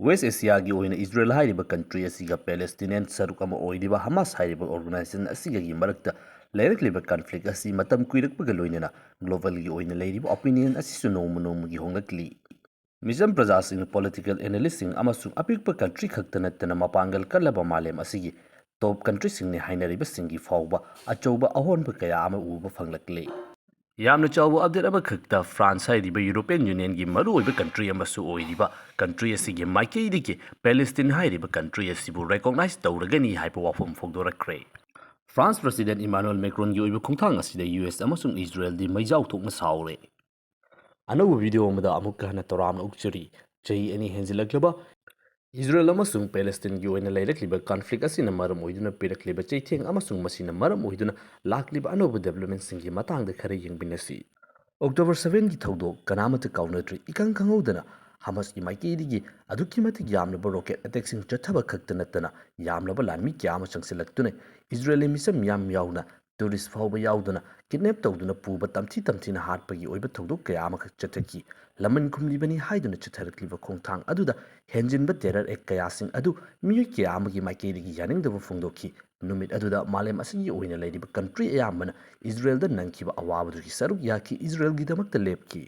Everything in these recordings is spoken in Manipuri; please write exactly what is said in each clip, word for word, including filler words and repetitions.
ꯋꯦꯁ ꯑꯦꯁꯤꯌꯥꯒꯤ ꯑꯣꯏꯅ ꯏꯖꯔꯦꯜ ꯍꯥꯏꯔꯤꯕ ꯀꯟꯇ꯭ꯔꯤ ꯑꯁꯤꯒ ꯄꯦꯂꯦꯁꯇꯤꯅꯤꯌꯟ ꯁꯔꯨꯛ ꯑꯃ ꯑꯣꯏꯔꯤꯕ ꯍꯃꯥꯁ ꯍꯥꯏꯔꯤꯕ ꯑꯣꯔꯒꯅꯥꯏꯖꯦꯁꯟ ꯑꯁꯤꯒꯒꯤ ꯃꯔꯛꯇ ꯂꯩꯔꯛꯂꯤꯕ ꯀꯟꯐ꯭ꯂꯤꯛ ꯑꯁꯤ ꯃꯇꯝ ꯀꯨꯏꯔꯛꯄꯒ ꯂꯣꯏꯅꯅ ꯒ꯭ꯂꯣꯕꯜꯒꯤ ꯑꯣꯏꯅ ꯂꯩꯔꯤꯕ ꯑꯣꯄꯤꯅꯤꯌꯟ ꯑꯁꯤꯁꯨ ꯅꯣꯡꯃ ꯅꯣꯡꯃꯒꯤ ꯍꯣꯡꯂꯛꯂꯤ꯫ ꯃꯤꯆꯝ ꯄ꯭ꯔꯖꯥꯁꯤꯡ, ꯄꯣꯂꯤꯇꯤꯀꯦꯜ ꯑꯦꯅꯥꯂꯤꯁꯁꯤꯡ ꯑꯃꯁꯨꯡ ꯑꯄꯤꯛꯄ ꯀꯟꯇ꯭ꯔꯤ ꯈꯛꯇ ꯅꯠꯇꯅ ꯃꯄꯥꯡꯒꯜ ꯀꯜꯂꯕ ꯃꯥꯂꯦꯝ ꯑꯁꯤꯒꯤ ꯇꯣꯞ ꯀꯟꯇ꯭ꯔꯤꯁꯤꯡꯅꯤ ꯍꯥꯏꯅꯔꯤꯕꯁꯤꯡꯒꯤ ꯐꯥꯎꯕ ꯑꯆꯧꯕ ꯑꯍꯣꯟꯕ ꯀꯌꯥ ꯑꯃ ꯎꯕ ꯐꯪꯂꯛꯂꯤ꯫ ꯌꯥꯝꯅ ꯆꯥꯎꯕ ꯑꯞꯗꯦꯠ ꯑꯃꯈꯛꯇ, ꯐ꯭ꯔꯥꯟꯁ ꯍꯥꯏꯔꯤꯕ ꯌꯨꯔꯣꯄꯤꯌꯟ ꯌꯨꯅꯤꯌꯟꯒꯤ ꯃꯔꯨꯑꯣꯏꯕ ꯀꯟꯇ꯭ꯔꯤ ꯑꯃꯁꯨ ꯑꯣꯏꯔꯤꯕ ꯀꯟꯇ꯭ꯔꯤ ꯑꯁꯤꯒꯤ ꯃꯥꯏꯀꯩꯗꯒꯤ ꯄꯦꯂꯦꯁꯇꯤꯟ ꯍꯥꯏꯔꯤꯕ ꯀꯟꯇ꯭ꯔꯤ ꯑꯁꯤꯕꯨ ꯔꯦꯀꯣꯛꯅꯥꯏꯖ ꯇꯧꯔꯒꯅꯤ ꯍꯥꯏꯕ ꯋꯥꯐꯝ ꯐꯣꯡꯗꯣꯔꯛꯈ꯭ꯔꯦ꯫ ꯐ꯭ꯔꯥꯟꯁ ꯄ꯭ꯔꯁꯤꯗꯦꯟ ꯏꯃꯥꯅꯨꯑꯦꯜ ꯃꯦꯀ꯭ꯔꯣꯟꯒꯤ ꯑꯣꯏꯕ ꯈꯣꯡꯊꯥꯡ ꯑꯁꯤꯗ ꯌꯨ ꯑꯦꯁ ꯑꯃꯁꯨꯡ ꯏꯖꯔꯦꯜꯗꯤ ꯃꯩꯖꯥꯎ ꯊꯣꯛꯅ ꯁꯥꯎꯔꯦ꯫ ꯑꯅꯧꯕ ꯚꯤꯗꯤꯑꯣ ꯑꯃꯗ ꯑꯃꯨꯛꯀ ꯍꯟꯅ ꯇꯔꯥꯝꯅ ꯑꯣꯛꯆꯔꯤ꯫ ꯆꯍꯤ ꯑꯅꯤ ꯍꯦꯟꯖꯤꯜꯂꯛꯂꯕ ꯏꯖꯔꯦꯜ ꯑꯃꯁꯨꯡ ꯄꯦꯂꯦꯁꯇꯤꯟꯒꯤ ꯑꯣꯏꯅ ꯂꯩꯔꯛꯂꯤꯕ ꯀꯟꯐ꯭ꯂꯤꯛ ꯑꯁꯤꯅ ꯃꯔꯝ ꯑꯣꯏꯗꯨꯅ ꯄꯤꯔꯛꯂꯤꯕ ꯆꯩꯊꯦꯡ ꯑꯃꯁꯨꯡ ꯃꯁꯤꯅ ꯃꯔꯝ ꯑꯣꯏꯗꯨꯅ ꯂꯥꯛꯂꯤꯕ ꯑꯅꯧꯕ ꯗꯦꯕꯂꯞꯃꯦꯟꯁꯤꯡꯒꯤ ꯃꯇꯥꯡꯗ ꯈꯔ ꯌꯦꯡꯃꯤꯟꯅꯁꯤ꯫ ꯑꯣꯛꯇꯣꯕꯔ ꯁꯚꯦꯟꯒꯤ ꯊꯧꯗꯣꯛ ꯀꯅꯥꯃꯠꯇ ꯀꯥꯎꯅꯗ꯭ꯔꯤ꯫ ꯏꯈꯪ ꯈꯪꯍꯧꯗꯅ ꯍꯃꯥꯁꯀꯤ ꯃꯥꯏꯀꯩꯗꯒꯤ ꯑꯗꯨꯛꯀꯤ ꯃꯇꯤꯛ ꯌꯥꯝꯂꯕ ꯔꯣꯀꯦꯠ ꯑꯦꯇꯦꯛꯁꯤꯡ ꯆꯠꯊꯕ ꯈꯛꯇ ꯅꯠꯇꯅ ꯌꯥꯝꯂꯕ ꯂꯥꯟꯃꯤ ꯀꯌꯥ ꯑꯃ ꯆꯪꯁꯤꯜꯂꯛꯇꯨꯅ ꯏꯖꯔꯦꯜꯂꯤ ꯃꯤꯆꯝ ꯃꯤꯌꯥꯝ ꯌꯥꯎꯅ ꯇꯨꯔꯤꯁ ꯐꯥꯎꯕ ꯌꯥꯎꯗꯅ ꯀꯤꯗꯅꯦꯞ ꯇꯧꯗꯨꯅ ꯄꯨꯕ, ꯇꯝꯊꯤ ꯇꯝꯊꯤꯅ ꯍꯥꯠꯄꯒꯤ ꯑꯣꯏꯕ ꯊꯧꯗꯣꯛ ꯀꯌꯥ ꯑꯃꯈꯛ ꯆꯠꯊꯈꯤ꯫ ꯂꯃꯟ ꯈꯨꯝꯂꯤꯕꯅꯤ ꯍꯥꯏꯗꯨꯅ ꯆꯠꯊꯔꯛꯂꯤꯕ ꯈꯣꯡꯊꯥꯡ ꯑꯗꯨꯗ ꯍꯦꯟꯖꯤꯟꯕ ꯇꯦꯔꯔ ꯑꯦꯛ ꯀꯌꯥꯁꯤꯡ ꯑꯗꯨ ꯃꯤꯑꯣꯏ ꯀꯌꯥ ꯑꯃꯒꯤ ꯃꯥꯏꯀꯩꯗꯒꯤ ꯌꯥꯅꯤꯡꯗꯕ ꯐꯣꯡꯗꯣꯛꯈꯤ꯫ ꯅꯨꯃꯤꯠ ꯑꯗꯨꯗ ꯃꯥꯂꯦꯝ ꯑꯁꯤꯒꯤ ꯑꯣꯏꯅ ꯂꯩꯔꯤꯕ ꯀꯟꯇ꯭ꯔꯤ ꯑꯌꯥꯝꯕꯅ ꯏꯖꯔꯦꯜꯗ ꯅꯪꯈꯤꯕ ꯑꯋꯥꯕꯗꯨꯒꯤ ꯁꯔꯨꯛ ꯌꯥꯈꯤ, ꯏꯖꯔꯦꯜꯒꯤꯗꯃꯛꯇ ꯂꯦꯞꯈꯤ꯫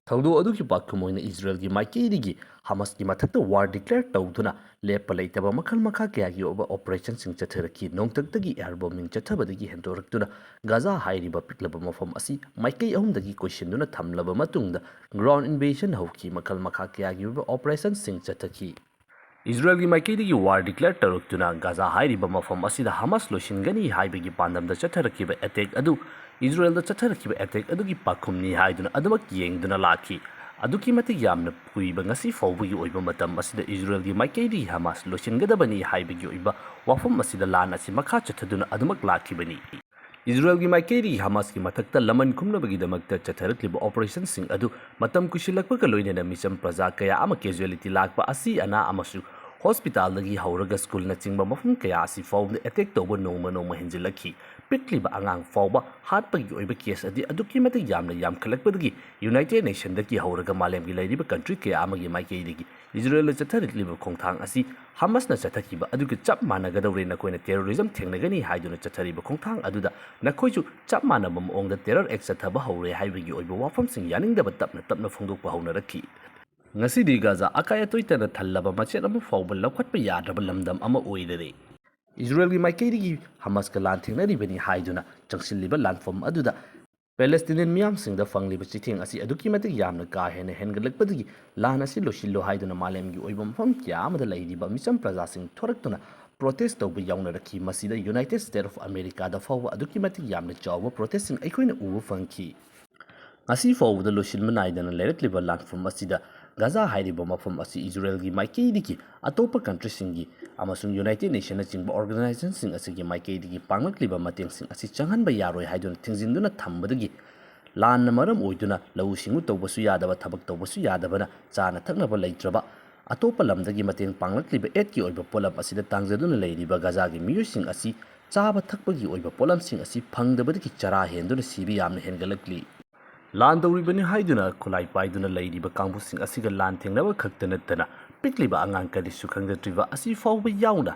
ꯊꯧꯗꯣꯛ ꯑꯗꯨꯒꯤ ꯄꯥꯎꯈꯨꯝ ꯑꯣꯏꯅ ꯏꯖꯔꯦꯜꯒꯤ ꯃꯥꯏꯀꯩꯗꯒꯤ ꯍꯃꯥꯁꯀꯤ ꯃꯊꯛꯇ ꯋꯥꯔ ꯗꯤꯀ꯭ꯂꯦꯌꯔ ꯇꯧꯗꯨꯅ ꯂꯦꯞꯄ ꯂꯩꯇꯕ ꯃꯈꯜ ꯃꯈꯥ ꯀꯌꯥꯒꯤ ꯑꯣꯏꯕ ꯑꯣꯄꯔꯦꯁꯟꯁꯤꯡ ꯆꯠꯊꯔꯛꯈꯤ꯫ ꯅꯣꯡꯊꯛꯇꯒꯤ ꯑꯦꯌꯔ ꯕꯣꯝꯕꯤꯡ ꯆꯠꯊꯕꯗꯒꯤ ꯍꯦꯟꯗꯣꯔꯛꯇꯨꯅ ꯒꯥꯖꯥ ꯍꯥꯏꯔꯤꯕ ꯄꯤꯛꯂꯕ ꯃꯐꯝ ꯑꯁꯤ ꯃꯥꯏꯀꯩ ꯑꯍꯨꯝꯗꯒꯤ ꯀꯣꯏꯁꯤꯟꯗꯨꯅ ꯊꯝꯂꯕ ꯃꯇꯨꯡꯗ ꯒ꯭ꯔꯥꯎꯟ ꯏꯟꯚꯦꯖꯟ ꯍꯧꯈꯤ꯫ ꯃꯈꯜ ꯃꯈꯥ ꯀꯌꯥꯒꯤ ꯑꯣꯏꯕ ꯑꯣꯄꯔꯦꯁꯟꯁꯤꯡ ꯆꯠꯊꯈꯤ꯫ ꯏꯖꯔꯦꯜꯒꯤ ꯃꯥꯏꯀꯩꯗꯒꯤ ꯋꯥꯔ ꯗꯤꯀ꯭ꯂꯦꯌꯔ ꯇꯧꯔꯛꯇꯨꯅ ꯒꯥꯖꯥ ꯍꯥꯏꯔꯤꯕ ꯃꯐꯝ ꯑꯁꯤꯗ ꯍꯃꯥꯁ ꯂꯣꯏꯁꯤꯟꯒꯅꯤ ꯍꯥꯏꯕꯒꯤ ꯄꯥꯟꯗꯝꯗ ꯆꯠꯊꯔꯛꯈꯤꯕ ꯑꯦꯇꯦꯛ ꯑꯗꯨ ꯏꯖꯔꯦꯜꯗ ꯆꯠꯊꯔꯛꯈꯤꯕ ꯑꯦꯇꯦꯛ ꯑꯗꯨꯒꯤ ꯄꯥꯎꯈꯨꯝꯅꯤ ꯍꯥꯏꯗꯨꯅ ꯑꯗꯨꯃꯛ ꯌꯦꯡꯗꯨꯅ ꯂꯥꯛꯈꯤ꯫ ꯑꯗꯨꯛꯀꯤ ꯃꯇꯤꯛ ꯌꯥꯝꯅ ꯀꯨꯏꯕ ꯉꯁꯤ ꯐꯥꯎꯕꯒꯤ ꯑꯣꯏꯕ ꯃꯇꯝ ꯑꯁꯤꯗ ꯏꯖꯔꯦꯜꯒꯤ ꯃꯥꯏꯀꯩꯗꯒꯤ ꯍꯃꯥꯁ ꯂꯣꯏꯁꯤꯟꯒꯗꯕꯅꯤ ꯍꯥꯏꯕꯒꯤ ꯑꯣꯏꯕ ꯋꯥꯐꯝ ꯑꯁꯤꯗ ꯂꯥꯟ ꯑꯁꯤ ꯃꯈꯥ ꯆꯠꯊꯗꯨꯅ ꯑꯗꯨꯃꯛ ꯂꯥꯛꯈꯤꯕꯅꯤ꯫ ꯏꯖꯔꯦꯜꯒꯤ ꯃꯥꯏꯀꯩꯗꯒꯤ ꯍꯃꯥꯁꯀꯤ ꯃꯊꯛꯇ ꯂꯃꯟ ꯈꯨꯝꯅꯕꯒꯤꯗꯃꯛꯇ ꯆꯠꯊꯔꯛꯂꯤꯕ ꯑꯣꯄꯔꯦꯁꯟꯁꯤꯡ ꯑꯗꯨ ꯃꯇꯝ ꯀꯨꯏꯁꯤꯜꯂꯛꯄꯒ ꯂꯣꯏꯅꯅ ꯃꯤꯆꯝ ꯄ꯭ꯔꯖꯥ ꯀꯌꯥ ꯑꯃ ꯀꯦꯖꯨꯋꯦꯂꯤꯇꯤ ꯂꯥꯛꯄ ꯑꯁꯤ ꯑꯅꯥ ꯑꯃꯁꯨꯡ ꯍꯣꯁꯄꯤꯇꯥꯜꯗꯒꯤ ꯍꯧꯔꯒ ꯁ꯭ꯀꯨꯜꯅꯆꯤꯡꯕ ꯃꯐꯝ ꯀꯌꯥ ꯑꯁꯤ ꯐꯥꯎꯕꯗ ꯑꯦꯇꯦꯛ ꯇꯧꯕ ꯅꯣꯡꯃ ꯅꯣꯡꯃ ꯍꯦꯟꯖꯤꯜꯂꯛꯈꯤ꯫ ꯄꯤꯛꯂꯤꯕ ꯑꯉꯥꯡ ꯐꯥꯎꯕ ꯍꯥꯠꯄꯒꯤ ꯑꯣꯏꯕ ꯀꯦꯁ ꯑꯗꯤ ꯑꯗꯨꯛꯀꯤ ꯃꯇꯤꯛ ꯌꯥꯝꯅ ꯌꯥꯝꯈꯠꯂꯛꯄꯗꯒꯤ ꯌꯨꯅꯥꯏꯇꯦꯗ ꯅꯦꯁꯟꯗꯒꯤ ꯍꯧꯔꯒ ꯃꯥꯂꯦꯝꯒꯤ ꯂꯩꯔꯤꯕ ꯀꯟꯇ꯭ꯔꯤ ꯀꯌꯥ ꯑꯃꯒꯤ ꯃꯥꯏꯀꯩꯗꯒꯤ ꯏꯖꯔꯦꯜꯅ ꯆꯠꯊꯔꯛꯂꯤꯕ ꯈꯣꯡꯊꯥꯡ ꯑꯁꯤ ꯍꯃꯁꯅ ꯆꯠꯊꯈꯤꯕ ꯑꯗꯨꯒ ꯆꯞ ꯃꯥꯟꯅꯒꯗꯧꯔꯦ, ꯅꯈꯣꯏꯅ ꯇꯦꯔꯣꯔꯤꯖꯝ ꯊꯦꯡꯅꯒꯅꯤ ꯍꯥꯏꯗꯨꯅ ꯆꯠꯊꯔꯤꯕ ꯈꯣꯡꯊꯥꯡ ꯑꯗꯨꯗ ꯅꯈꯣꯏꯁꯨ ꯆꯞ ꯃꯥꯟꯅꯕ ꯃꯑꯣꯡꯗ ꯇꯦꯔꯔ ꯑꯦꯛ ꯆꯠꯊꯕ ꯍꯧꯔꯦ ꯍꯥꯏꯕꯒꯤ ꯑꯣꯏꯕ ꯋꯥꯐꯝꯁꯤꯡ ꯌꯥꯅꯤꯡꯗꯕ ꯇꯞꯅ ꯇꯞꯅ ꯐꯣꯡꯗꯣꯛꯄ ꯍꯧꯅꯔꯛꯈꯤ꯫ ꯉꯁꯤꯗꯤ ꯒꯥꯖꯥ ꯑꯀꯥꯏ ꯑꯇꯣꯏꯇꯅ ꯊꯜꯂꯕ ꯃꯆꯦꯠ ꯑꯃ ꯐꯥꯎꯕ ꯂꯧꯈꯠꯄ ꯌꯥꯗ꯭ꯔꯕ ꯂꯝꯗꯝ ꯑꯃ ꯑꯣꯏꯔꯦ꯫ ꯏꯖꯔꯦꯜꯒꯤ ꯃꯥꯏꯀꯩꯗꯒꯤ ꯍꯃꯁꯀ ꯂꯥꯟ ꯊꯦꯡꯅꯔꯤꯕꯅꯤ ꯍꯥꯏꯗꯨꯅ ꯆꯪꯁꯤꯜꯂꯤꯕ ꯂꯥꯟꯐꯝ ꯑꯗꯨꯗ ꯄꯦꯂꯦꯁꯇꯤꯅꯤꯌꯟ ꯃꯤꯌꯥꯝꯁꯤꯡꯗ ꯐꯪꯂꯤꯕ ꯆꯩꯊꯦꯡ ꯑꯁꯤ ꯑꯗꯨꯛꯀꯤ ꯃꯇꯤꯛ ꯌꯥꯝꯅ ꯀꯥ ꯍꯦꯟꯅ ꯍꯦꯟꯒꯠꯂꯛꯄꯗꯒꯤ ꯂꯥꯟ ꯑꯁꯤ ꯂꯣꯏꯁꯤꯜꯂꯨ ꯍꯥꯏꯗꯨꯅ ꯃꯥꯂꯦꯝꯒꯤ ꯑꯣꯏꯕ ꯃꯐꯝ ꯀꯌꯥ ꯑꯃꯗ ꯂꯩꯔꯤꯕ ꯃꯤꯆꯝ ꯄ꯭ꯔꯖꯥꯁꯤꯡ ꯊꯣꯔꯛꯇꯨꯅ ꯄ꯭ꯔꯣꯇꯦꯁ ꯇꯧꯕ ꯌꯥꯎꯅꯔꯛꯈꯤ꯫ ꯃꯁꯤꯗ ꯌꯨꯅꯥꯏꯇꯦꯗ ꯁ꯭ꯇꯦꯠ ꯑꯣꯐ ꯑꯃꯦꯔꯤꯀꯥꯗ ꯐꯥꯎꯕ ꯑꯗꯨꯛꯀꯤ ꯃꯇꯤꯛ ꯌꯥꯝꯅ ꯆꯥꯎꯕ ꯄ꯭ꯔꯣꯇꯦꯁꯁꯤꯡ ꯑꯩꯈꯣꯏꯅ ꯎꯕ ꯐꯪꯈꯤ꯫ ꯉꯁꯤ ꯐꯥꯎꯕꯗ ꯂꯣꯏꯁꯤꯟꯕ ꯅꯥꯏꯗꯅ ꯂꯩꯔꯛꯂꯤꯕ ꯂꯥꯟꯐꯝ ꯑꯁꯤꯗ ꯒꯥꯖꯥ ꯍꯥꯏꯔꯤꯕ ꯃꯐꯝ ꯑꯁꯤ ꯏꯖꯔꯦꯜꯒꯤ ꯃꯥꯏꯀꯩꯗꯒꯤ, ꯑꯇꯣꯞꯄ ꯀꯟꯇ꯭ꯔꯤꯁꯤꯡꯒꯤ ꯑꯃꯁꯨꯡ ꯌꯨꯅꯥꯏꯇꯦꯗ ꯅꯦꯁꯟꯅꯆꯤꯡꯕ ꯑꯣꯔꯒꯅꯥꯏꯖꯦꯁꯟꯁꯤꯡ ꯑꯁꯤꯒꯤ ꯃꯥꯏꯀꯩꯗꯒꯤ ꯄꯥꯡꯂꯛꯂꯤꯕ ꯃꯇꯦꯡꯁꯤꯡ ꯑꯁꯤ ꯆꯪꯍꯟꯕ ꯌꯥꯔꯣꯏ ꯍꯥꯏꯗꯨꯅ ꯊꯤꯡꯖꯤꯟꯗꯨꯅ ꯊꯝꯕꯗꯒꯤ ꯂꯥꯟꯅ ꯃꯔꯝ ꯑꯣꯏꯗꯨꯅ ꯂꯧꯎ ꯁꯤꯡꯎ ꯇꯧꯕꯁꯨ ꯌꯥꯗꯕ, ꯊꯕꯛ ꯇꯧꯕꯁꯨ ꯌꯥꯗꯕꯅ ꯆꯥꯅ ꯊꯛꯅꯕ ꯂꯩꯇ꯭ꯔꯕ, ꯑꯇꯣꯞꯄ ꯂꯝꯗꯒꯤ ꯃꯇꯦꯡ ꯄꯥꯡꯂꯛꯂꯤꯕ ꯑꯦꯗꯀꯤ ꯑꯣꯏꯕ ꯄꯣꯠꯂꯝ ꯑꯁꯤꯗ ꯇꯥꯡꯖꯗꯨꯅ ꯂꯩꯔꯤꯕ ꯒꯥꯖꯥꯒꯤ ꯃꯤꯑꯣꯏꯁꯤꯡ ꯑꯁꯤ ꯆꯥꯕ ꯊꯛꯄꯒꯤ ꯑꯣꯏꯕ ꯄꯣꯠꯂꯝꯁꯤꯡ ꯑꯁꯤ ꯐꯪꯗꯕꯗꯒꯤ ꯆꯔꯥ ꯍꯦꯟꯗꯨꯅ ꯁꯤꯕ ꯌꯥꯝꯅ ꯍꯦꯟꯒꯠꯂꯛꯂꯤ꯫ ꯂꯥꯟ ꯇꯧꯔꯤꯕꯅꯤ ꯍꯥꯏꯗꯨꯅ ꯈꯨꯠꯂꯥꯏ ꯄꯥꯏꯗꯨꯅ ꯂꯩꯔꯤꯕ ꯀꯥꯡꯕꯨꯁꯤꯡ ꯑꯁꯤꯒ ꯂꯥꯟ ꯊꯦꯡꯅꯕ ꯈꯛꯇ ꯅꯠꯇꯅ ꯄꯤꯛꯂꯤꯕ ꯑꯉꯥꯡ ꯀꯔꯤꯁꯨ ꯈꯪꯖꯗ꯭ꯔꯤꯕ ꯑꯁꯤ ꯐꯥꯎꯕ ꯌꯥꯎꯅ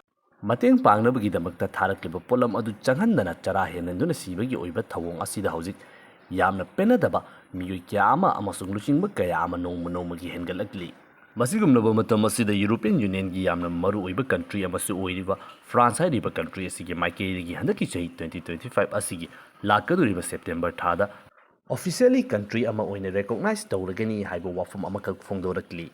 ꯃꯇꯦꯡ ꯄꯥꯡꯅꯕꯒꯤꯗꯃꯛꯇ ꯊꯥꯔꯛꯂꯤꯕ ꯄꯣꯠꯂꯝ ꯑꯗꯨ ꯆꯪꯍꯟꯗꯅ ꯆꯔꯥ ꯍꯦꯟꯍꯟꯗꯨꯅ ꯁꯤꯕꯒꯤ ꯑꯣꯏꯕ ꯊꯧꯑꯣꯡ ꯑꯁꯤꯗ ꯍꯧꯖꯤꯛ ꯌꯥꯝꯅ ꯄꯦꯟꯅꯗꯕ ꯃꯤꯑꯣꯏ ꯀꯌꯥ ꯑꯃ ꯑꯃꯁꯨꯡ ꯂꯨꯆꯤꯡꯕ ꯀꯌꯥ ꯑꯃ ꯅꯣꯡꯃ ꯅꯣꯡꯃꯒꯤ ꯍꯦꯟꯒꯠꯂꯛꯂꯤ꯫ ꯃꯁꯤꯒꯨꯝꯂꯕ ꯃꯇꯝ ꯑꯁꯤꯗ ꯌꯨꯔꯣꯄꯤꯌꯟ ꯌꯨꯅꯤꯌꯟꯒꯤ ꯌꯥꯝꯅ ꯃꯔꯨꯑꯣꯏꯕ ꯀꯟꯇ꯭ꯔꯤ ꯑꯃꯁꯨ ꯑꯣꯏꯔꯤꯕ ꯐ꯭ꯔꯥꯟꯁ ꯍꯥꯏꯔꯤꯕ ꯀꯟꯇ꯭ꯔꯤ ꯑꯁꯤꯒꯤ ꯃꯥꯏꯀꯩꯗꯒꯤ ꯍꯟꯗꯛꯀꯤ ꯆꯍꯤ twenty twenty five ꯑꯁꯤꯒꯤ ꯂꯥꯛꯀꯗꯧꯔꯤꯕ ꯁꯦꯞꯇꯦꯝꯕꯔ ꯊꯥꯗ ꯑꯣꯐꯤꯁꯤꯌꯦꯜꯂꯤ ꯀꯟꯇ꯭ꯔꯤ ꯑꯃ ꯑꯣꯏꯅ ꯔꯦꯀꯣꯛꯅꯥꯏꯖ ꯇꯧꯔꯒꯅꯤ ꯍꯥꯏꯕ ꯋꯥꯐꯝ ꯑꯃꯈꯛ ꯐꯣꯡꯗꯣꯔꯛꯂꯤ꯫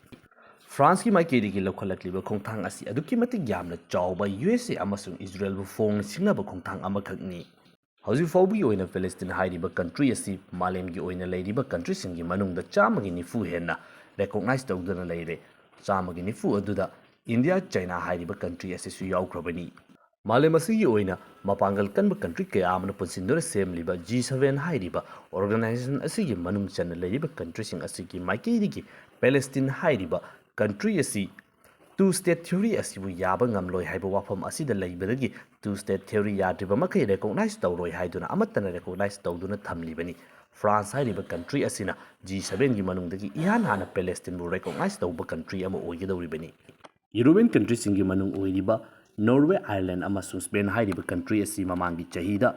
ꯐ꯭ꯔꯥꯟꯁꯀꯤ ꯃꯥꯏꯀꯩꯗꯒꯤ ꯂꯧꯈꯠꯂꯛꯂꯤꯕ ꯈꯣꯡꯊꯥꯡ ꯑꯁꯤ ꯑꯗꯨꯛꯀꯤ ꯃꯇꯤꯛ ꯌꯥꯝꯅ ꯆꯥꯎꯕ ꯌꯨ ꯑꯦꯁ ꯑꯦ ꯑꯃꯁꯨꯡ ꯏꯖꯔꯦꯜꯕꯨ ꯐꯣꯡꯅ ꯁꯤꯡꯅꯕ ꯈꯣꯡꯊꯥꯡ ꯑꯃꯈꯛꯅꯤ꯫ ꯍꯧꯖꯤꯛ ꯐꯥꯎꯕꯒꯤ ꯑꯣꯏꯅ ꯄꯦꯂꯦꯁꯇꯤꯟ ꯍꯥꯏꯔꯤꯕ ꯀꯟꯇ꯭ꯔꯤ ꯑꯁꯤ ꯃꯥꯂꯦꯝꯒꯤ ꯑꯣꯏꯅ ꯂꯩꯔꯤꯕ ꯀꯟꯇ꯭ꯔꯤꯁꯤꯡꯒꯤ ꯃꯅꯨꯡꯗ ꯆꯥꯝꯃꯒꯤ ꯅꯤꯐꯨ ꯍꯦꯟꯅ ꯔꯦꯀꯣꯛꯅꯥꯏꯖ ꯇꯧꯗꯨꯅ ꯂꯩꯔꯦ꯫ ꯆꯥꯝꯃꯒꯤ ꯅꯤꯐꯨ ꯑꯗꯨꯗ ꯏꯟꯗꯤꯌꯥ, ꯆꯥꯏꯅꯥ ꯍꯥꯏꯔꯤꯕ ꯀꯟꯇ꯭ꯔꯤ ꯑꯁꯤꯁꯨ ꯌꯥꯎꯈ꯭ꯔꯕꯅꯤ꯫ ꯃꯥꯂꯦꯝ ꯑꯁꯤꯒꯤ ꯑꯣꯏꯅ ꯃꯄꯥꯡꯒꯜ ꯀꯟꯕ ꯀꯟꯇ꯭ꯔꯤ ꯀꯌꯥ ꯑꯃꯅ ꯄꯨꯟꯁꯤꯟꯗꯨꯅ ꯁꯦꯝꯂꯤꯕ ꯖꯤ ꯁꯚꯦꯟ ꯍꯥꯏꯔꯤꯕ ꯑꯣꯔꯒꯅꯥꯏꯖꯦꯁꯟ ꯑꯁꯤꯒꯤ ꯃꯅꯨꯡ ꯆꯟꯅ ꯂꯩꯔꯤꯕ ꯀꯟꯇ꯭ꯔꯤꯁꯤꯡ ꯑꯁꯤꯒꯤ ꯃꯥꯏꯀꯩꯗꯒꯤ ꯄꯦꯂꯦꯁꯇꯤꯟ ꯍꯥꯏꯔꯤꯕ ꯀꯟꯇ꯭ꯔꯤ ꯑꯁꯤ ꯇꯨ ꯁ꯭ꯇꯦꯠ ꯊꯤꯑꯣꯔꯤ ꯑꯁꯤꯕꯨ ꯌꯥꯕ ꯉꯝꯂꯣꯏ ꯍꯥꯏꯕ ꯋꯥꯐꯝ ꯑꯁꯤꯗ ꯂꯩꯕꯗꯒꯤ Two state theory ꯌꯥꯗ꯭ꯔꯤꯕ ꯃꯈꯩ recognize ꯇꯧꯔꯣꯏ ꯍꯥꯏꯗꯨꯅ ꯑꯃꯠꯇꯅ recognize ꯇꯧꯗꯨꯅ ꯊꯝꯂꯤꯕꯅꯤ꯫ ꯐ꯭ꯔꯥꯟꯁ ꯍꯥꯏꯔꯤꯕ country ꯑꯁꯤꯅ G seven ꯒꯤ ꯃꯅꯨꯡꯗꯒꯤ ꯏꯍꯥꯟ ꯍꯥꯟꯅ Palestine ꯕꯨ recognize ꯇꯧꯕ country ꯑꯃ ꯑꯣꯏꯒꯗꯧꯔꯤꯕꯅꯤ꯫ European country ꯁꯤꯡꯒꯤ ꯃꯅꯨꯡ ꯑꯣꯏꯔꯤꯕ Norway, Ireland ꯑꯃꯁꯨꯡ Spain ꯍꯥꯏꯔꯤꯕ country ꯑꯁꯤ ꯃꯃꯥꯡꯒꯤ ꯆꯍꯤꯗ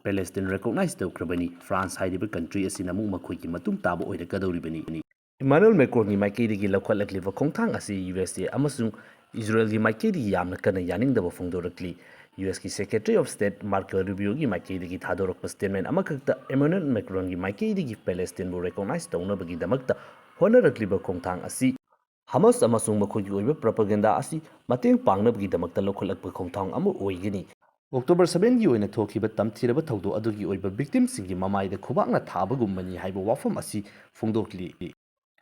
Palestine recognize ꯇꯧꯈ꯭ꯔꯕꯅꯤ꯫ ꯐ꯭ꯔꯥꯟꯁ ꯍꯥꯏꯔꯤꯕ country ꯑꯁꯤꯅ ꯑꯃꯨꯛ ꯃꯈꯣꯏꯒꯤ ꯃꯇꯨꯡ ꯇꯥꯕ ꯑꯣꯏꯔꯛꯀꯗꯧꯔꯤꯕꯅꯤ꯫ Emmanuel Macron ꯒꯤ ꯃꯥꯏꯀꯩꯗꯒꯤ ꯂꯧꯈꯠꯂꯛꯂꯤꯕ ꯈꯣꯡꯊꯥꯡ ꯑꯁꯤ U S A ꯑꯃꯁꯨꯡ ꯏꯖꯔꯦꯜꯒꯤ ꯃꯥꯏꯀꯩꯗꯒꯤ ꯌꯥꯝꯅ ꯀꯟꯅ ꯌꯥꯅꯤꯡꯗꯕ ꯐꯣꯡꯗꯣꯔꯛꯂꯤ꯫ U S ꯀꯤ Secretary of State Marco Rubio ꯒꯤ ꯃꯥꯏꯀꯩꯗꯒꯤ ꯊꯥꯗꯣꯔꯛꯄ statement ꯑꯃꯈꯛꯇ Emmanuel Macron ꯒꯤ ꯃꯥꯏꯀꯩꯗꯒꯤ Palestine ꯕꯨ recognize ꯇꯧꯅꯕꯒꯤꯗꯃꯛꯇ ꯍꯣꯠꯅꯔꯛꯂꯤꯕ ꯈꯣꯡꯊꯥꯡ ꯑꯁꯤ Hamas ꯑꯃꯁꯨꯡ ꯃꯈꯣꯏꯒꯤ ꯑꯣꯏꯕ propaganda ꯑꯁꯤ ꯃꯇꯦꯡ ꯄꯥꯡꯅꯕꯒꯤꯗꯃꯛꯇ ꯂꯧꯈꯠꯂꯛꯄ ꯈꯣꯡꯊꯥꯡ ꯑꯃ ꯑꯣꯏꯒꯅꯤ꯫ October seven ꯒꯤ ꯑꯣꯏꯅ ꯊꯣꯛꯈꯤꯕ ꯇꯝꯊꯤꯔꯕ ꯊꯧꯗꯣꯛ ꯑꯗꯨꯒꯤ ꯑꯣꯏꯕ victim ꯁꯤꯡꯒꯤ ꯃꯃꯥꯏꯗ ꯈꯨꯕꯥꯛꯅ ꯊꯥꯕꯒꯨꯝꯕꯅꯤ ꯍꯥꯏꯕ ꯋꯥꯐꯝ ꯑꯁꯤ ꯐꯣꯡꯗꯣꯛꯂꯤ꯫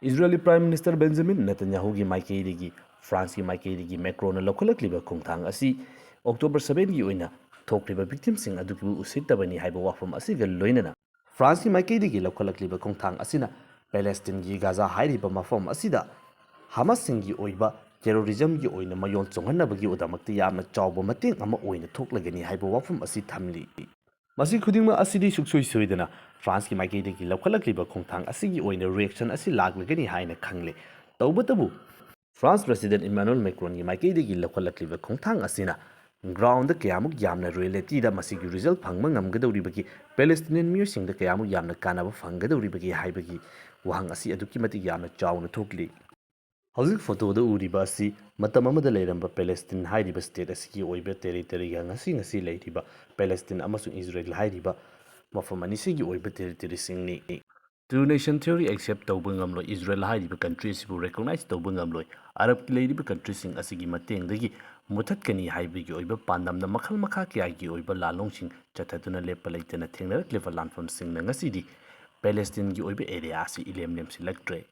ꯏꯖꯔꯦꯜꯒꯤ Prime Minister Benjamin Netanyahu ꯒꯤ ꯃꯥꯏꯀꯩꯗꯒꯤ ꯐ꯭ꯔꯥꯟꯁꯀꯤ ꯃꯥꯏꯀꯩꯗꯒꯤ Macron ꯅ ꯂꯧꯈꯠꯂꯛꯂꯤꯕ ꯈꯣꯡꯊꯥꯡ ꯑꯁꯤ October seven ꯒꯤ ꯑꯣꯏꯅ ꯊꯣꯛꯈ꯭ꯔꯤꯕ victim ꯁꯤꯡ ꯑꯗꯨꯕꯨ ꯎꯁꯤꯠꯇꯕꯅꯤ ꯍꯥꯏꯕ ꯋꯥꯐꯝ ꯑꯁꯤꯒ ꯂꯣꯏꯅꯅ ꯐ꯭ꯔꯥꯟꯁꯀꯤ ꯃꯥꯏꯀꯩꯗꯒꯤ ꯂꯧꯈꯠꯂꯛꯂꯤꯕ ꯈꯣꯡꯊꯥꯡ ꯑꯁꯤꯅ Palestine ꯒꯤ Gaza ꯍꯥꯏꯔꯤꯕ ꯃꯐꯝ ꯑꯁꯤꯗ Hamas ꯁꯤꯡꯒꯤ ꯑꯣꯏꯕ terrorism ꯒꯤ ꯑꯣꯏꯅ ꯃꯌꯣꯟ ꯆꯣꯡꯍꯟꯅꯕꯒꯤꯗꯃꯛꯇ ꯌꯥꯝꯅ ꯆꯥꯎꯕ ꯃꯇꯦꯡ ꯑꯃ ꯑꯣꯏꯅ ꯊꯣꯛꯂꯒꯅꯤ ꯍꯥꯏꯕ ꯋꯥꯐꯝ ꯑꯁꯤ ꯊꯝꯂꯤ꯫ ꯃꯁꯤ ꯈꯨꯗꯤꯡꯃꯛ ꯑꯁꯤꯗꯤ ꯁꯨꯡꯁꯣꯏ ꯁꯣꯏꯗꯅ ꯐ꯭ꯔꯥꯟꯁꯀꯤ ꯃꯥꯏꯀꯩꯗꯒꯤ ꯂꯧꯈꯠꯂꯛꯂꯤꯕ ꯈꯣꯡꯊꯥꯡ ꯑꯁꯤꯒꯤ ꯑꯣꯏꯅ reaction ꯑꯁꯤ ꯂꯥꯛꯂꯒꯅꯤ ꯍꯥꯏꯅ ꯈꯪꯂꯦ꯫ ꯇꯧꯕꯇꯕꯨ, ꯐ꯭ꯔꯥꯟꯁ President Emmanuel Macron ꯒꯤ ꯃꯥꯏꯀꯩꯗꯒꯤ ꯂꯧꯈꯠꯂꯛꯂꯤꯕ ꯈꯣꯡꯊꯥꯡ ꯑꯁꯤꯅ ground ꯗ ꯀꯌꯥꯃꯨꯛ ꯌꯥꯝꯅ reality ꯗ ꯃꯁꯤꯒꯤ result ꯐꯪꯕ ꯉꯝꯒꯗꯧꯔꯤꯕꯒꯦ, Palestinian ꯃꯤꯑꯣꯏꯁꯤꯡꯗ ꯀꯌꯥꯃꯨꯛ ꯌꯥꯝꯅ ꯀꯥꯟꯅꯕ ꯐꯪꯒꯗꯧꯔꯤꯕꯒꯦ ꯍꯥꯏꯕꯒꯤ ꯋꯥꯍꯪ ꯑꯁꯤ ꯑꯗꯨꯛꯀꯤ ꯃꯇꯤꯛ ꯌꯥꯝꯅ ꯆꯥꯎꯅ ꯊꯣꯛꯂꯤ꯫ ꯍꯧꯖꯤꯛ photo ꯗ ꯎꯔꯤꯕ ꯑꯁꯤ ꯃꯇꯝ ꯑꯃꯗ ꯂꯩꯔꯝꯕ Palestine ꯍꯥꯏꯔꯤꯕ state ꯑꯁꯤꯒꯤ ꯑꯣꯏꯕ territory ꯒ ꯉꯁꯤ ꯉꯁꯤ ꯂꯩꯔꯤꯕ Palestine ꯑꯃꯁꯨꯡ ꯏꯖꯔꯦꯜ ꯍꯥꯏꯔꯤꯕ ꯃꯐꯝ ꯑꯅꯤꯁꯤꯒꯤ ꯑꯣꯏꯕ territory ꯁꯤꯡꯅꯤ꯫ Two nation theory accept ꯇꯧꯕ ꯉꯝꯂꯣꯏ, ꯏꯖꯔꯦꯜ ꯍꯥꯏꯔꯤꯕ country ꯑꯁꯤꯕꯨ recognize ꯇꯧꯕ ꯉꯝꯂꯣꯏ, ꯑꯔꯕꯀꯤ ꯂꯩꯔꯤꯕ country ꯁꯤꯡ ꯑꯁꯤꯒꯤ ꯃꯇꯦꯡꯗꯒꯤ ꯃꯨꯊꯠꯀꯅꯤ ꯍꯥꯏꯕꯒꯤ ꯑꯣꯏꯕ ꯄꯥꯟꯗꯝꯅ ꯃꯈꯜ ꯃꯈꯥ ꯀꯌꯥꯒꯤ ꯑꯣꯏꯕ ꯂꯥꯜꯂꯣꯡꯁꯤꯡ ꯆꯠꯊꯗꯨꯅ ꯂꯦꯞꯄ ꯂꯩꯇꯅ ꯊꯦꯡꯅꯔꯛꯂꯤꯕ ꯂꯥꯟꯐꯝꯁꯤꯡꯅ ꯉꯁꯤꯗꯤ Palestine ꯒꯤ ꯑꯣꯏꯕ area ꯑꯁꯤ ꯏꯂꯦꯝ ꯂꯦꯝꯁꯤꯜꯂꯛꯇ꯭ꯔꯦ꯫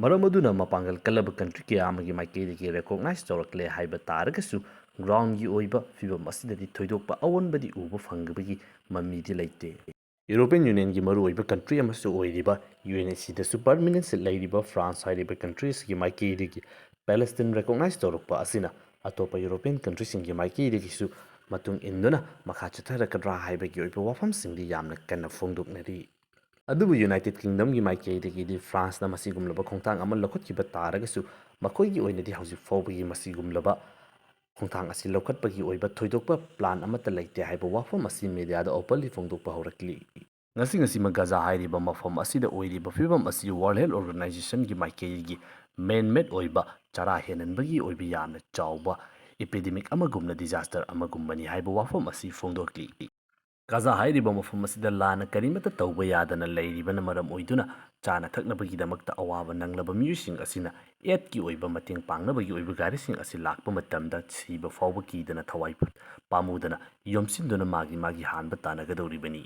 ꯃꯔꯝ ꯑꯗꯨꯅ ꯃꯄꯥꯡꯒꯜ ꯀꯜꯂꯕ country ꯀꯌꯥ ꯑꯃꯒꯤ ꯃꯥꯏꯀꯩꯗꯒꯤ recognize ꯇꯧꯔꯛꯂꯦ ꯍꯥꯏꯕ ꯇꯥꯔꯒꯁꯨ, ground ꯒꯤ ꯑꯣꯏꯕ ꯐꯤꯕꯝ ꯑꯁꯤꯗꯗꯤ ꯊꯣꯏꯗꯣꯛꯄ ꯑꯑꯣꯟꯕꯗꯤ ꯎꯕ ꯐꯪꯕꯒꯤ ꯃꯃꯤꯗꯤ ꯂꯩꯇꯦ꯫ European Union ꯒꯤ ꯃꯔꯨꯑꯣꯏꯕ country ꯑꯃꯁꯨ ꯑꯣꯏꯔꯤꯕ U N ꯑꯁꯤꯗꯁꯨ permanent seat ꯂꯩꯔꯤꯕ ꯐ꯭ꯔꯥꯟꯁ ꯍꯥꯏꯔꯤꯕ country ꯑꯁꯤꯒꯤ ꯃꯥꯏꯀꯩꯗꯒꯤ Palestine recognize ꯇꯧꯔꯛꯄ ꯑꯁꯤꯅ ꯑꯇꯣꯞꯄ European country ꯁꯤꯡꯒꯤ ꯃꯥꯏꯀꯩꯗꯒꯤꯁꯨ ꯃꯇꯨꯡ ꯏꯟꯗꯨꯅ ꯃꯈꯥ ꯆꯠꯊꯔꯛꯀꯗ꯭ꯔꯥ ꯍꯥꯏꯕꯒꯤ ꯑꯣꯏꯕ ꯋꯥꯐꯝꯁꯤꯡꯗꯤ ꯌꯥꯝꯅ ꯀꯟꯅ ꯐꯣꯡꯗꯣꯛꯅꯔꯤ꯫ ꯑꯗꯨꯕꯨ ꯌꯨꯅꯥꯏꯇꯦꯗ ꯀꯤꯡꯗꯝꯒꯤ ꯃꯥꯏꯀꯩꯗꯒꯤꯗꯤ ꯐ꯭ꯔꯥꯟꯁꯅ ꯃꯁꯤꯒꯨꯝꯂꯕ ꯈꯣꯡꯊꯥꯡ ꯑꯃ ꯂꯧꯈꯠꯈꯤꯕ ꯇꯥꯔꯒꯁꯨ, ꯃꯈꯣꯏꯒꯤ ꯑꯣꯏꯅꯗꯤ ꯍꯧꯖꯤꯛ ꯐꯥꯎꯕꯒꯤ ꯃꯁꯤꯒꯨꯝꯂꯕ ꯈꯣꯡꯊꯥꯡ ꯑꯁꯤ ꯂꯧꯈꯠꯄꯒꯤ ꯑꯣꯏꯕ ꯊꯣꯏꯗꯣꯛꯄ ꯄ꯭ꯂꯥꯟ ꯑꯃꯠꯇ ꯂꯩꯇꯦ ꯍꯥꯏꯕ ꯋꯥꯐꯝ ꯑꯁꯤ ꯃꯦꯗꯤꯌꯥꯗ ꯑꯣꯄꯟꯂꯤ ꯐꯣꯡꯗꯣꯛꯄ ꯍꯧꯔꯛꯂꯤ꯫ ꯉꯁꯤ ꯉꯁꯤꯃꯛ ꯒꯥꯖꯥ ꯍꯥꯏꯔꯤꯕ ꯃꯐꯝ ꯑꯁꯤꯗ ꯑꯣꯏꯔꯤꯕ ꯐꯤꯕꯝ ꯑꯁꯤ ꯋꯥꯔꯜ ꯍꯦꯜꯊ ꯑꯣꯔꯒꯅꯥꯏꯖꯦꯁꯟꯒꯤ ꯃꯥꯏꯀꯩꯗꯒꯤ ꯃꯦꯟ ꯃꯦꯗ ꯑꯣꯏꯕ ꯆꯔꯥ ꯍꯦꯟꯍꯟꯕꯒꯤ ꯑꯣꯏꯕ ꯌꯥꯝꯅ ꯆꯥꯎꯕ ꯏꯄꯤꯗꯦꯃꯤꯛ ꯑꯃꯒꯨꯝꯅ ꯗꯤꯖꯥꯁꯇꯔ ꯑꯃꯒꯨꯝꯕꯅꯤ ꯍꯥꯏꯕ ꯋꯥꯐꯝ ꯑꯁꯤ ꯐꯣꯡꯗꯣꯛꯂꯤ꯫ ꯒꯥꯖꯥ ꯍꯥꯏꯔꯤꯕ ꯃꯐꯝ ꯑꯁꯤꯗ ꯂꯥꯟꯅ ꯀꯔꯤꯃꯠꯇ ꯇꯧꯕ ꯌꯥꯗꯅ ꯂꯩꯔꯤꯕꯅ ꯃꯔꯝ ꯑꯣꯏꯗꯨꯅ ꯆꯥꯅ ꯊꯛꯅꯕꯒꯤꯗꯃꯛꯇ ꯑꯋꯥꯕ ꯅꯪꯂꯕ ꯃꯤꯑꯣꯏꯁꯤꯡ ꯑꯁꯤꯅ ꯑꯦꯗꯀꯤ ꯑꯣꯏꯕ ꯃꯇꯦꯡ ꯄꯥꯡꯅꯕꯒꯤ ꯑꯣꯏꯕ ꯒꯥꯔꯤꯁꯤꯡ ꯑꯁꯤ ꯂꯥꯛꯄ ꯃꯇꯝꯗ ꯁꯤꯕ ꯐꯥꯎꯕ ꯀꯤꯗꯅ ꯊꯋꯥꯏ ꯄꯥꯝꯃꯨꯗꯅ ꯌꯣꯝꯁꯤꯟꯗꯨꯅ ꯃꯥꯒꯤ ꯃꯥꯒꯤ ꯍꯥꯟꯕ ꯇꯥꯟꯅꯒꯗꯧꯔꯤꯕꯅꯤ꯫